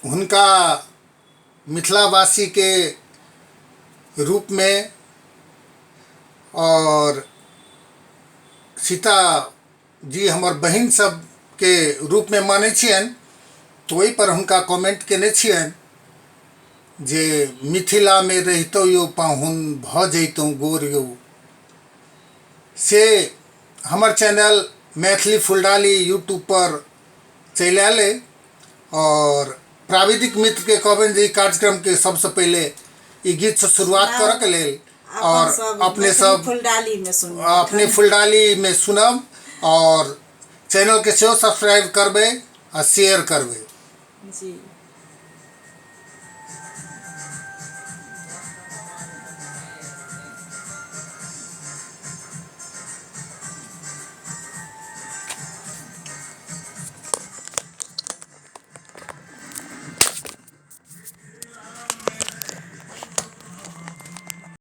हुनका मिथिलावासीके रूपमे आओर सीता जी हमर बहिन सबके रूपमे मानै छियनि तऽ ओहिपर हुनका कमेंट कयने छियनि जे मिथिलामे रहितहुँ यौ पाहुन भऽ जैतहुँ गोर यौ। से हमर चैनल मैथिली फुलडाली यूट्यूबपर चलि आयल अइ आओर प्राविधिक मित्रके कहबनि जे ई कार्यक्रमके सबसँ पहिले ई गीतसँ शुरुआत करऽके लेल आओर अपने सब फुलडालीमे सुनब, अपने फुलडालीमे सुनब आओर चैनलके सेहो सब्सक्राइब करबै आ शेयर करबै। जी।